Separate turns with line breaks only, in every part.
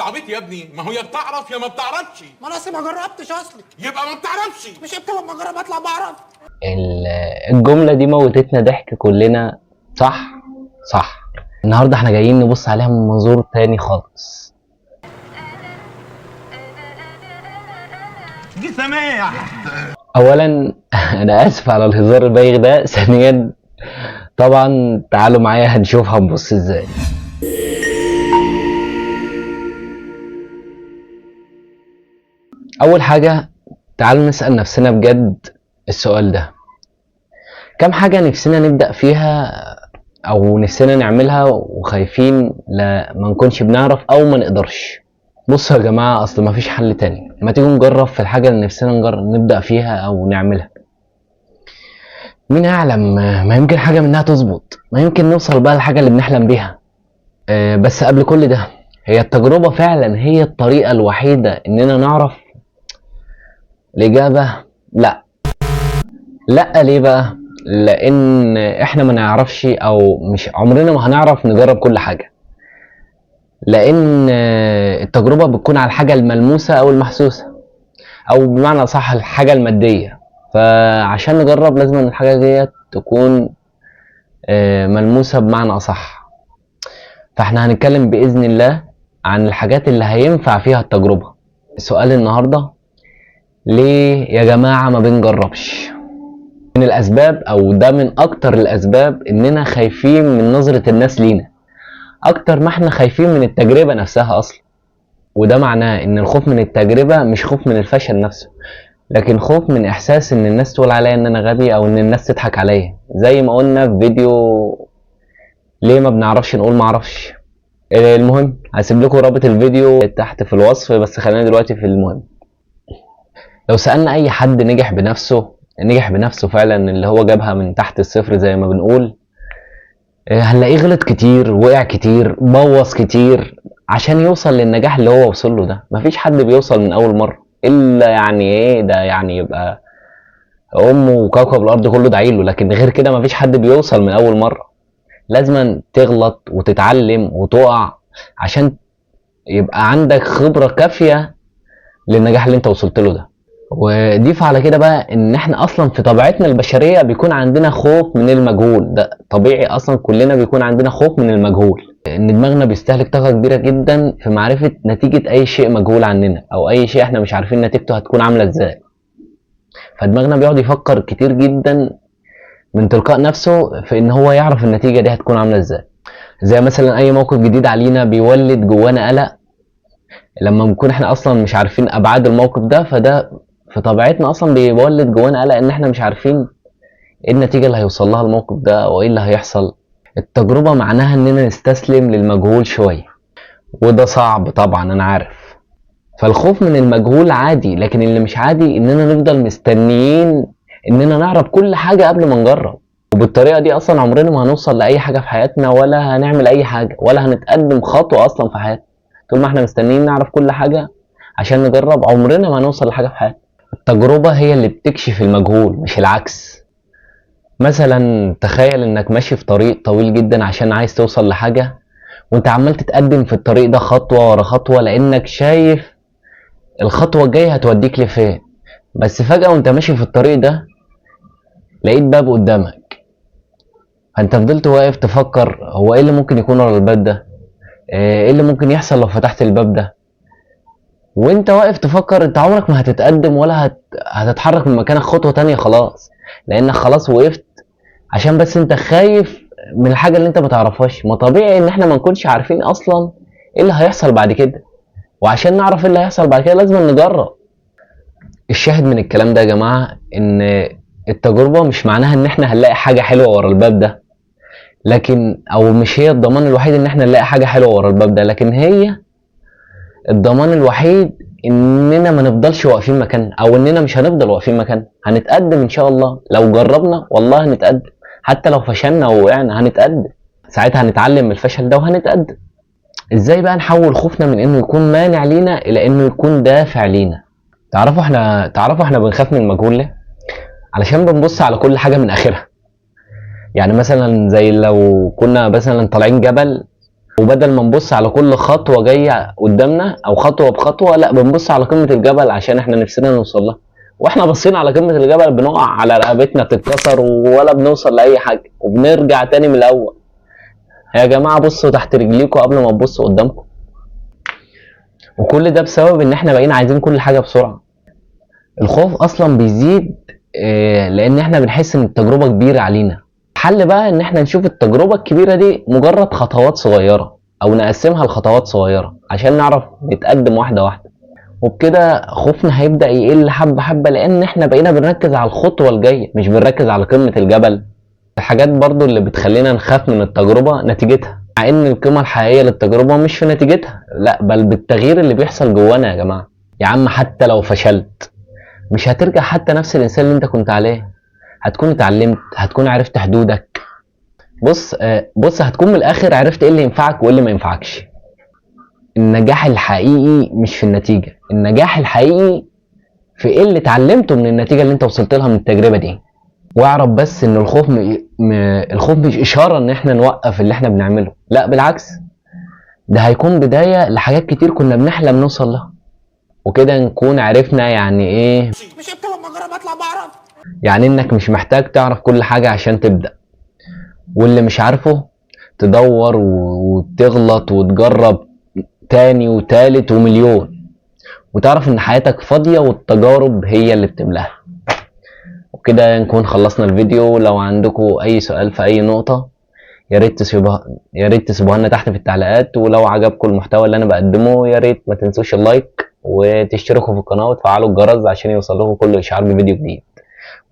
عبيط يا ابني؟ ما هو يا بتعرف يا ما بتعرفش.
ما انا اصلي ما جربتش اصلي.
يبقى ما بتعرفش.
مش امتى لما اجرب اطلع بعرف.
الجملة دي موتتنا ضحك كلنا، صح؟ صح. النهاردة احنا جايين نبص عليها من منظور تاني خالص.
دي سماح.
اولا انا اسف على الهزار البايخ ده. ثانيا طبعا تعالوا معايا هنشوف هنبص ازاي. اول حاجة تعالوا نسأل نفسنا بجد السؤال ده: كم حاجة نفسنا نبدأ فيها او نفسنا نعملها وخايفين لا ما نكونش بنعرف او ما نقدرش؟ بصوا يا جماعة، اصل ما فيش حل تاني، ما تيجوا نجرب في الحاجة اللي نفسنا نبدأ فيها او نعملها. مين يعلم، ما يمكن حاجة منها تظبط، ما يمكن نوصل بقى للحاجة اللي بنحلم بيها. بس قبل كل ده، هي التجربة فعلا هي الطريقة الوحيدة اننا نعرف؟ الإجابة لا. لا ليه بقى؟ لأن احنا ما نعرفش، أو مش عمرنا ما هنعرف نجرب كل حاجة، لأن التجربة بتكون على الحاجة الملموسة أو المحسوسة، أو بمعنى صح الحاجة المادية. فعشان نجرب لازم إن الحاجة ديت تكون ملموسة بمعنى أصح. فاحنا هنتكلم بإذن الله عن الحاجات اللي هينفع فيها التجربة. سؤال النهاردة: ليه يا جماعة ما بنجربش؟ من الأسباب، أو ده من أكتر الأسباب، إننا خايفين من نظرة الناس لينا أكتر ما إحنا خايفين من التجربة نفسها أصلا. وده معناه إن الخوف من التجربة مش خوف من الفشل نفسه، لكن خوف من إحساس إن الناس تقول عليا إن أنا غبي، أو إن الناس تضحك عليا، زي ما قلنا في فيديو ليه ما بنعرفش نقول ما أعرفش. المهم هسيب لكم رابط الفيديو تحت في الوصف، بس خلينا دلوقتي في المهم. لو سألنا أي حد نجح بنفسه فعلا، اللي هو جابها من تحت الصفر زي ما بنقول، هنلاقيه غلط كتير، وقع كتير، بوظ كتير عشان يوصل للنجاح اللي هو وصل له ده. مفيش حد بيوصل من أول مرة، إلا يعني إيه ده، يعني يبقى أمه وكوكب الأرض كله داعيله، لكن غير كده مفيش حد بيوصل من أول مرة. لازم تغلط وتتعلم وتقع عشان يبقى عندك خبرة كافية للنجاح اللي انت وصلت له ده. وضيف على كده بقى ان احنا اصلا في طبيعتنا البشرية بيكون عندنا خوف من المجهول، ده طبيعي اصلا، كلنا بيكون عندنا خوف من المجهول. ان دماغنا بيستهلك طاقة كبيرة جدا في معرفة نتيجة اي شيء مجهول عننا، او اي شيء احنا مش عارفين نتيجته هتكون عاملة ازاي. فدماغنا بيقعد يفكر كتير جدا من تلقاء نفسه في ان هو يعرف النتيجة دي هتكون عاملة ازاي. زي مثلا اي موقف جديد علينا بيولد جوانا قلق لما بنكون احنا اصلا مش عارفين ابعاد الموقف ده، فده في طبيعتنا اصلا بيولد جوانا قلق ان احنا مش عارفين ايه النتيجة اللي هيوصل لها الموقف ده، او ايه اللي هيحصل. التجربة معناها اننا نستسلم للمجهول شوية، وده صعب طبعا انا عارف. فالخوف من المجهول عادي، لكن اللي مش عادي اننا نفضل مستنيين اننا نعرف كل حاجة قبل ما نجرب. وبالطريقة دي اصلا عمرنا ما هنوصل لأي حاجة في حياتنا، ولا هنعمل اي حاجة، ولا هنتقدم خطوة اصلا في حياتنا. طول ما احنا مستنيين نعرف كل حاجة عشان نجرب، عمرنا ما هنوصل لحاجة في حياتنا. التجربة هي اللي بتكشف المجهول مش العكس. مثلا تخيل انك ماشي في طريق طويل جدا عشان عايز توصل لحاجة، وانت عمال تتقدم في الطريق ده خطوة ورا خطوة، لانك شايف الخطوة الجاية هتوديك لفين. بس فجأة وانت ماشي في الطريق ده لقيت باب قدامك، فانت فضلت واقف تفكر هو ايه اللي ممكن يكون ورا الباب ده، ايه اللي ممكن يحصل لو فتحت الباب ده. وانت واقف تفكر انت عمرك ما هتتقدم ولا هتتحرك من مكانك خطوة تانية خلاص، لانك خلاص وقفت عشان بس انت خايف من الحاجة اللي انت ما تعرفهاش. ما طبيعي ان احنا ما نكونش عارفين اصلا ايه اللي هيحصل بعد كده، وعشان نعرف ايه اللي هيحصل بعد كده لازم نجرب. الشاهد من الكلام ده يا جماعة ان التجربة مش معناها ان احنا هنلاقي حاجة حلوة ورا الباب ده، لكن او مش هي الضمان الوحيد ان احنا نلاقي حاجة حلوة ورا الباب ده، لكن هي الضمان الوحيد اننا ما نفضلش واقفين مكاننا، او اننا مش هنفضل واقفين مكاننا، هنتقدم ان شاء الله. لو جربنا والله هنتقدم، حتى لو فشلنا ووقعنا هنتقدم، ساعتها هنتعلم من الفشل ده وهنتقدم. ازاي بقى نحول خوفنا من انه يكون مانع لينا الى انه يكون دافع لينا؟ تعرفوا احنا بنخاف من المجهول ليه؟ علشان بنبص على كل حاجة من اخرها. يعني مثلا زي لو كنا مثلا طالعين جبل وبدل ما نبص على كل خطوة جاية قدامنا او خطوة بخطوة، لا بنبص على قمة الجبل عشان احنا نفسنا نوصل لها. واحنا باصين على قمة الجبل بنقع على رقبتنا تتكسر ولا بنوصل لاي حاجة، وبنرجع تاني من الاول. يا جماعة بصوا تحت رجليكم قبل ما تبصوا قدامكم. وكل ده بسبب ان احنا بقينا عايزين كل حاجة بسرعة. الخوف اصلا بيزيد لان احنا بنحس ان التجربة كبيرة علينا. الحل بقى ان احنا نشوف التجربة الكبيرة دي مجرد خطوات صغيرة، او نقسمها لخطوات صغيرة عشان نعرف نتقدم واحدة واحدة. وبكده خوفنا هيبدا يقل حبه حبه، لان احنا بقينا بنركز على الخطوة الجاية مش بنركز على قمة الجبل. الحاجات برضو اللي بتخلينا نخاف من التجربة نتيجتها، مع ان القيمة الحقيقية للتجربه مش في نتيجتها، لا بل بالتغيير اللي بيحصل جوانا. يا جماعة يا عم حتى لو فشلت مش هترجع حتى نفس الانسان اللي انت كنت عليه، هتكون اتعلمت، هتكون عرفت حدودك. بص هتكون من الاخر عرفت ايه اللي ينفعك وايه اللي ما ينفعكش. النجاح الحقيقي مش في النتيجة، النجاح الحقيقي في ايه اللي اتعلمته من النتيجة اللي انت وصلت لها من التجربة دي. واعرف بس ان الخوف الخوف مش اشارة ان احنا نوقف اللي احنا بنعمله، لا بالعكس ده هيكون بداية لحاجات كتير كنا بنحلم نوصل لها. وكده نكون عرفنا يعني ايه،
مش امتى لما اجرب اطلع بعرف.
يعني انك مش محتاج تعرف كل حاجة عشان تبدأ، واللي مش عارفه تدور وتغلط وتجرب تاني وتالت ومليون، وتعرف ان حياتك فاضية والتجارب هي اللي بتملاها. وكده نكون خلصنا الفيديو. لو عندكم اي سؤال في اي نقطة يا ريت تسيبوها لنا تحت في التعليقات. ولو عجبكم المحتوى اللي انا بقدمه يا ريت ما تنسوش ال like وتشتركوا في القناة وتفعلوا الجرس عشان يوصل لكم كل اشعار بفيديو جديد.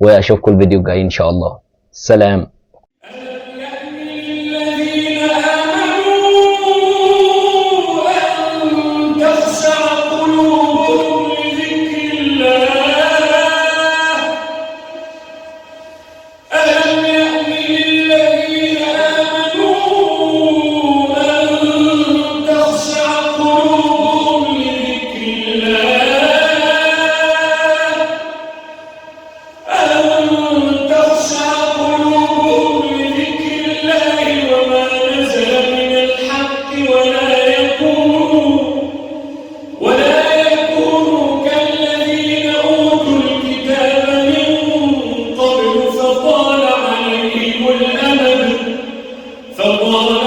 واشوفكم الفيديو الجاي ان شاء الله. سلام.
فطال